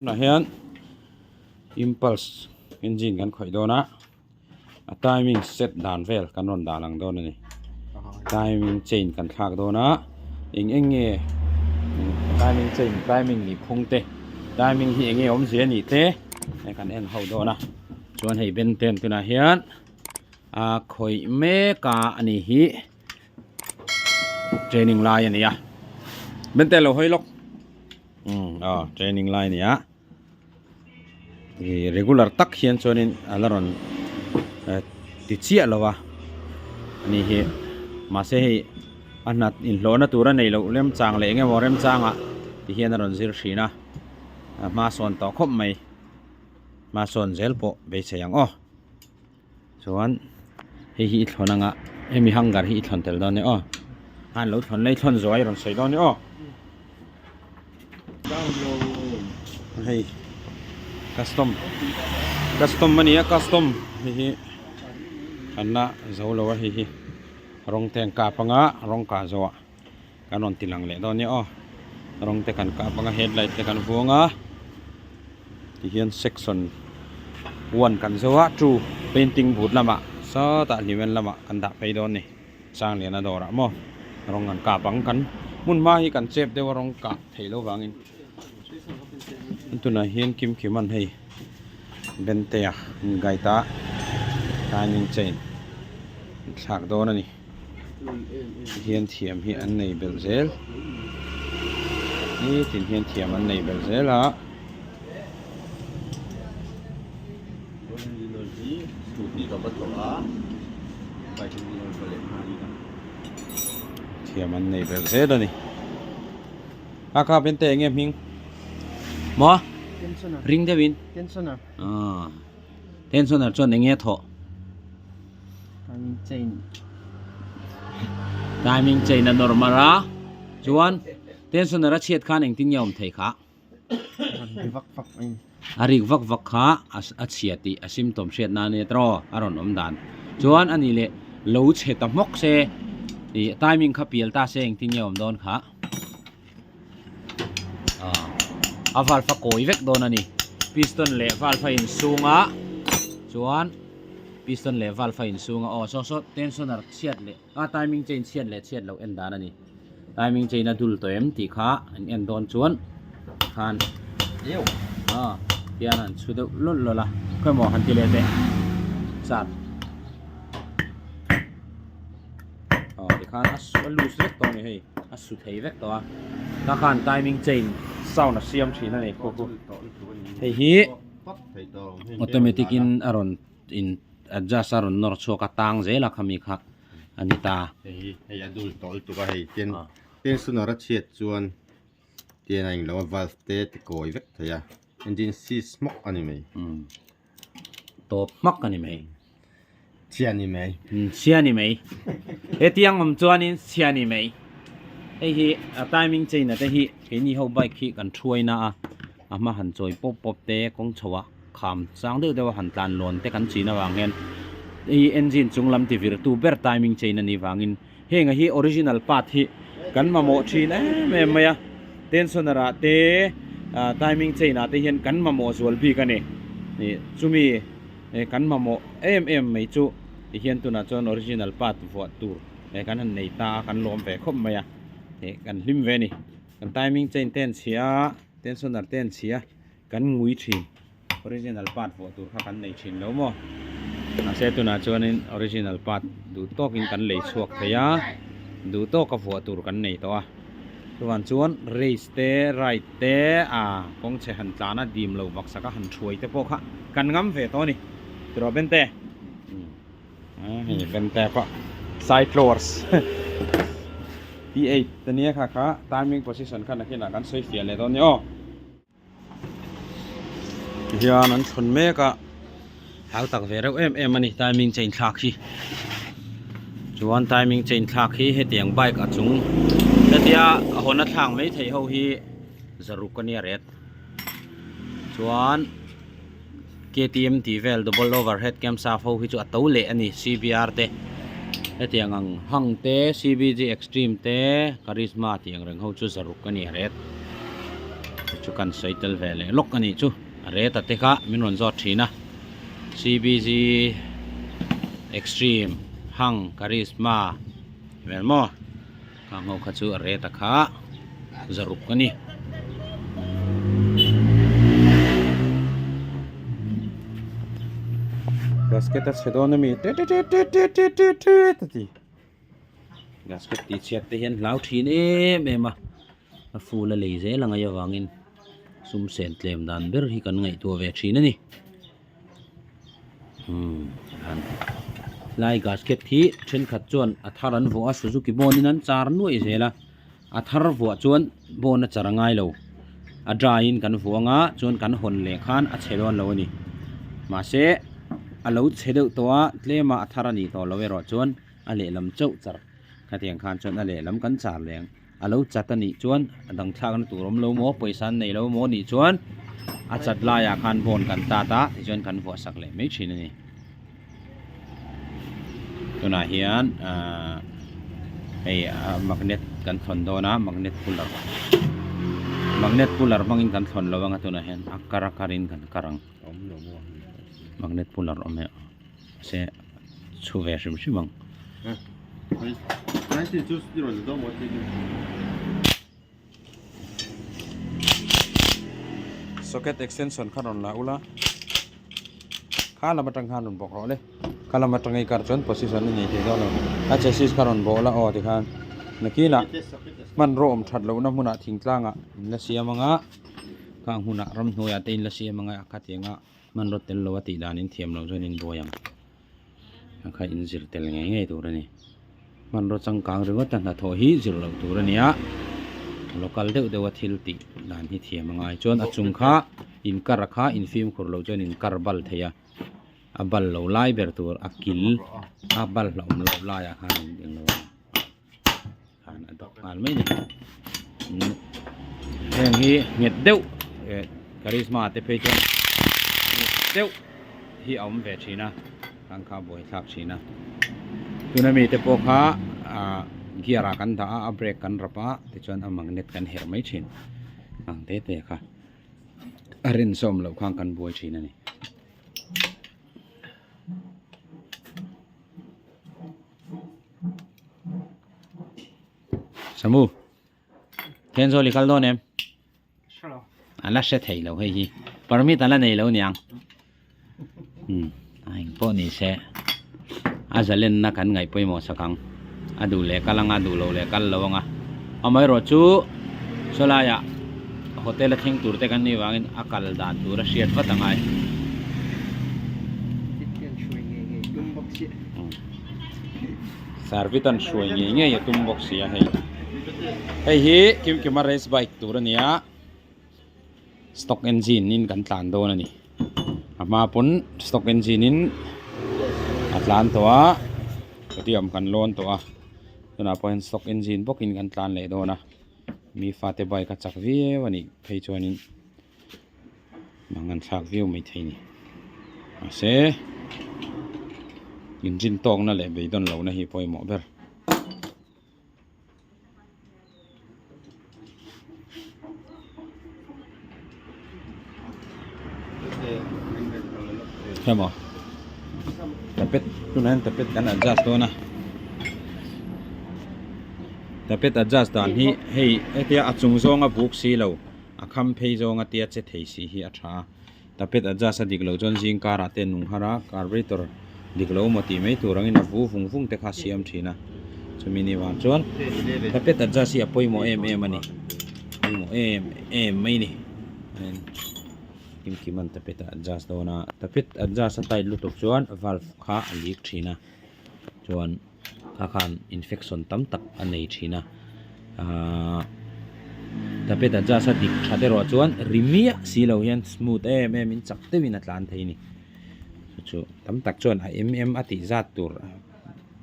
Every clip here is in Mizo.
Tunah hian impulse engine kan khawih dawn a a timing set dan vel kan rawn dah lang dawn a ni timing chain kan thlak dawn a eng eng nge timing chain timing nih phung te timing hi eng nge awmzia anih te kan en ho dawn a chuan hei ben ten tunah hian a khawih mek a ani hi. Training lai a ni a bente lo hawi lawk umm aw training lai a ni a ih regular tak hian chuanin a la rawn eh ti chiah lo a ani hi mahse hei a hna inhlawhna tur a nei loh remchang leh eng emaw remchangah ti hian a rawn zir thin a a hma sawn tawh khawp mai hma sawn zel pawh beisei ang aw. Chuan hei hi i thlawn anga hemi hanger hi i thlawn tel dawn nia aw an lo thlawn lai thlawn zuai rawn sawi dawn nia aw hei custom custom a ni a custom hei hi an la zo lo a hei hi rawng te an kap anga rawng kah zawh ah kan rawn ti lang leh dawn nia aw rawng te kan kap anga headlight te kan vuang a tihian section one kan zo a two painting but lamah sawtah hlimen lamah kan dah phei dawn a ni Sangliana dawrah maw rawng an kap ang kan hmun hma hi kan chep deuh a rawng kah theih loh vangin tunah hian kim kim an hei Bentea an guide a timing chain an thlak dawn a ni. Hian thiam hi an nei belh zel nitin hian thiam an nei belh zel a. Thiam an nei belh zel a ni. A kha bente eng nge hming? Maw? Ring deuhin. Tensioner chuan eng nge thawh? Timing chain. Timing chain a normal a. Chuan tensioner a chhiat khan engtin nge awm thei kha? Ri vak vak mai. A rik vak vak kha a chhia tih a symptom hriat nan ania tawh a rawn awm dan. Chuan ani leh lo chhe ta hmawk se ih timing kha pial ta se engtin nge awm dawn kha? A valve a kawi vek dawn a ni piston leh valve a insung a chuan piston leh valve a insung a aw saw saw tensioner chhiat leh a timing chain chhiat leh chhiat loh en dan a ni timing chain a dul tawh em tih kha an en dawn chuan khan a hian an chhu deuh lawlh lawlh a khawimaw han ti leh teh chat. Aw tikhan a a loose vek tawh a ni hei a su thei vek tawh a ta khan timing chain sound a siam thin a ni khu khu hei hi automatic in a rawn in adjust a rawn nawr chhuak a tang zel a khami kha a ni ta hei hi hei a dul tawh lutuk a hei ten tensioner a chhiat chuan tian a englo a valve te ti kawi vek thei a engine seize hmawk a ni mai tawp hmak a ni mai. Chhia ni mai. Chhia ni mai. Hetiang awm chuanin chhia ni mai. Hei hi a timing chain a te hi keini ho bike hi kan thuai na a a hma han chawi pawp pawp te kawng chho ah kham sang deuh deuh a han tlan lawn te kan chin avang hian hei engine chung lam ti vir tu ber timing chain a nih vangin heng a hi original part hi kan mamawh thin em em mai a tensioner ah te timing chain ah te hian kan mamawh zual bik a ni ih chumi. He kan mamawh em em mai chu ti hian tunah chuan original part vuah tur he kan han nei ta a kan lawm ve khawp mai a he kan hlim ve a ni kan timing chain te an chhia a tensioner te an chhia kan ngui thin original part vuah tur kha kan nei thin lo maw mahse tunah chuanin original part duh tawkin kan lei chhuak thei a duh tawka vuah tur kan nei tawh a. Chuan chuan race te ride te a kawng chhe han tlan a dim lo vak sak a han thuai te pawh kha kan ngam ve tawh a ni tiraw Bente hei Bente pawh cyclors T8 te nia kha kha timing position kha nakinah kan sawi fiah leh dawn a ni aw. Tihian an thlawn mek a hau tak ve reuh em em a ni timing chain thlak hi chuan timing chain thlak hi hetiang bike a chung hetia a hawn a thlak mai theih ho hi zaruk a nia ret chuan K T M tih vel double overhead camshaft ho hi chu a to leh a ni C B R te hetiang ang hang te C B G extreme te karizma tih ang reng ho chu zaruk a ni a ret. Chu kan sawi tel ve leh lawk a nih chu. A rate a te kha min rawn zawt thin a. CBZ Extreme Hang Karizma vel maw? Khang ho kha chu a rate a kha zaruk a ni. Gasket a chhe dawn a mi tit tit tit tit tit tit tit a ti. Gasket tih chhiat te hian hlau thin em em a a full a lei zel ang aih avangin sum sen tlem dan ber hi kan ngaihtuah ve thin a ni umm han lai gasket hi thenkhat chuan a thar an vuah a suzuki bone in an char nuaih zel a a thar vuah chuan bone a char a ngai lo a dry in kan vuah anga chuan kan hawn leh khan a chhe dawn lo a ni mahse a lo chhe deuh tawh a tlem a a thar a nih tawh loh erawh chuan a lehlam chauh char khatiang khan chuan a lehlam kan char leh ang a lo chat a nih chuan a dang thlakna tur awm lo maw pawisa an nei lo maw nih chuan a chat laiah khan bone kan tat a tichuan kan vuah sak leh mai thin a ni tunah hian ahh hei magnet kan thawn dawn a magnet puller magnet puller hmangin kan thawn lo ang a tunah hian a kar a karin kan kar ang magnet puller awm e se chhu ve hrim hrim ang. Socket extension kha rawn la ula kha lam atang khan rawn bawk rawh le kha lam atang i kar chuan position a nei thei dawn lo a chassis kha rawn bawh la aw tikhan nakinah hmanraw awm that lohna hmunah thingtlangah in la siam anga khang hmunah ramhnuaiah te in la siam anga a khatianga hmanraw tel lo a tih danin thiam loh chuan in buai ang a kha in zir tel ngei ngei tur a ni hmanraw changkang ringawt a hnathawh hi zir loh tur a ni a local deuh deuh a thil tih dan hi thiam a ngai chuan a chung kha in kar kha in fimkhur loh chuan in kar bal thei a a bal lo lai ber tur a kil a bal hlauhawm loh laiah khan in englo a khan a dawk nghal mai a ni heng hi nghet deuh eh karizma te phei chuan nghet deuh hi a awm ve thin a khang kha a buai thlak thin a tuna mi te pawh kha ah gear ah kan dah a a brake kan rap a tichuan a magnet kan herh mai thin ang te te kha a rinzawm loh khan kan buai thin a ni. Samu Thenzawl i kal dawn em? A la hre thei lo hei hi permit a la nei lo niang um a eng pawh ni se a zalenna kan ngaih pawimawh sak ang a duh leh kal anga duh loh leh kal lo anga amaherawh chu sawlaiah hotel a thleng tur te kan nih vangin a kal dan tur a hriat vat angai. Servit an hruai ngei ngei a tum bawk si a hei. Hei hi Kimkima race bike tur a ni a, stock engine in kan tlan dawn a ni. A hma pawn stock engine in a tlan tawh a, podium kan lawn tawh a, tunah pawh hian stock engine bawkin kan tlan leh dawn a, mi fate bike a chak viau a nih phei chuanin. Mang an thlak viau mai thei ni. Mahse inrin tawkna leh beidawn lohna hi pawimawh ber. Hemaw tapet tunah hian tapet kan adjust dawn a tapet adjust dan hi hei hetia a chung zawnga buk si lo. A kham phei zawnga tia che thei si hi a tha a, tapet adjust a dik loh chuan zing karah te nung har a, carburetor dik lo maw tih mai tur angin a vu vung vung te kha a siam thin a, chumi ni vang chuan tapet adjust hi a pawimawh em em a ni, pawimawh em em mai ni kimkim an tapet a adjust dawn a, tapet adjust a tight lutuk chuan valve kha a leak thin a, chuan. kha khan infection tam tak a nei thin a ahh tapet adjust a dik that erawh chuan ri miah si lo hian smooth em em in chak deuhin a tlan thei a ni chu chu tam tak chuan a em em a tih zat tur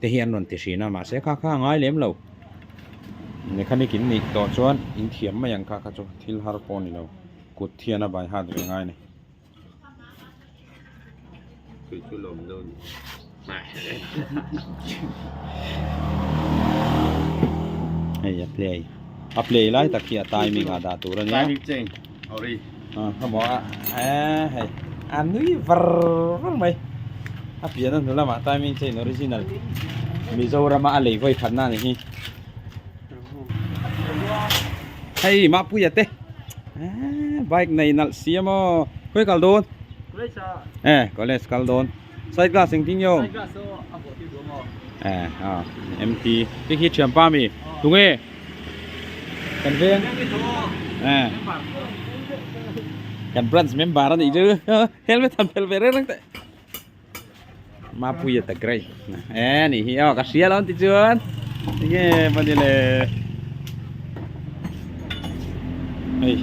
te hi an rawn ti thin a mahse kha kha a ngai lem lo mechanic in nih tawh chuan in thiam mai ang kha kha chu thil har pawh a ni lo kut hian a by heart ve ngai a ni. Hei a play a play lai tak hi a timing ah dah tur a nia. Ori. Ka maw a eh hei a nui var var mai. A pian a hnu lamah timing chain original Mizorama a lei vawi khatna a ni hi. Hei Mapuia te eh bike nei nalh si a maw khawi kal dawn? College ah. Eh college kal dawn. Side glass engtin nge awm? Side glass chu a vuah tir duh maw? Eh a MT te khi thianpa mi tunge kan veng eh kan branch member a nih chu helmet han phelh ve reng reng teh Mapuia ta grey eh nih hi aw ka hria lo an ti chuan enge mawni le hei.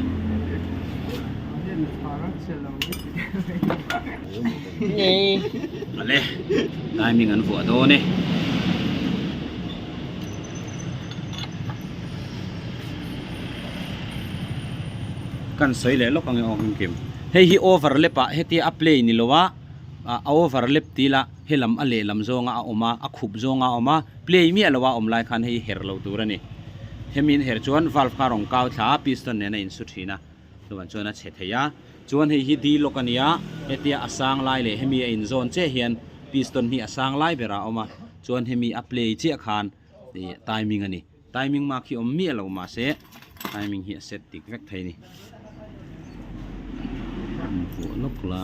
Ale timing an vuah dawn e. Kan sawi leh lawk ang e aw Hmingkim. Hei hi overlap ah hetia a play ni lo a a overlap ti ila helam a lehlam zawnga a awm a a khup zawnga a awm a play miah lo a awm lai khan hei her lo tur a ni. Hemi in her chuan valve kha a rawn kau thla a piston nen a insu thin a. Chuan chuan a chhe thei a, chuan hei hi di lawk a nia, hetia a sang lai leh hemi a inzawn chiah hian piston hi a sang lai berah a awm a, chuan hemi a play chiah khan ih timing a ni, timing mark hi awm miah lo mahse timing hi a set dik vek thei a ni. Vuah lawk la.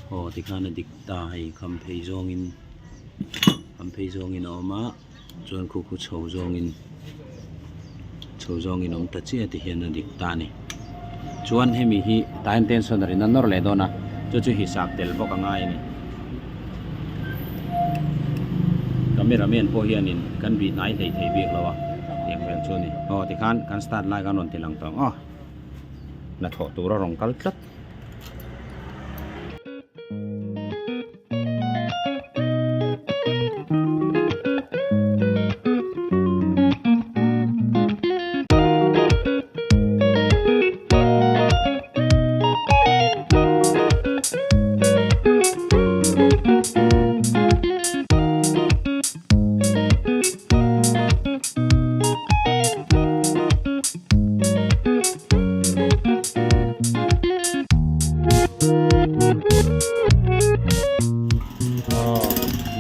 Aw tikhan a dik ta hei kham phei zawngin kham phei zawngin a awm a chuan khu khu chho zawngin chho zawngin a awm ta chiah ti hian a dik ta a ni chuan hemi hi time tension a rin a nawr leh dawn a chu chu hisap tel bawk a ngai a ni camera man pawh hianin kan bih hnai hlei thei bik lo a tiang vel chu a ni aw tikhan kan start lai khan rawn ti lang tawh ang aw hnathawh tur a rawn kal tlat.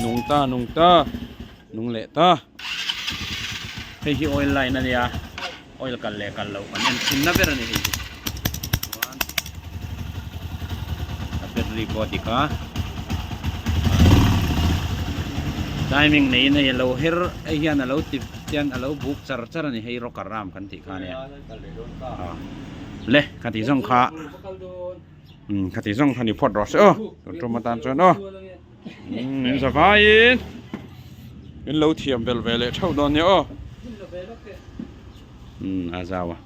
Nung ta nung ta nung leh ta hei hi oil line a nia oil kal leh kal loh kan en thin na ber a ni hei hi chuan a battery pawh a dik a timing neiin hei a lo her hei hian a lo ti hian a lo buk char char a ni hei rocker arm kan tih kha a nia le khati zawng kha umm khati zawng kha ni phawt rawh se aw tun tum atan chuan aw umm in zavaiin in lo thiam bel ve leh theuh dawn nia aw umm a zau a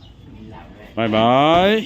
bye bye.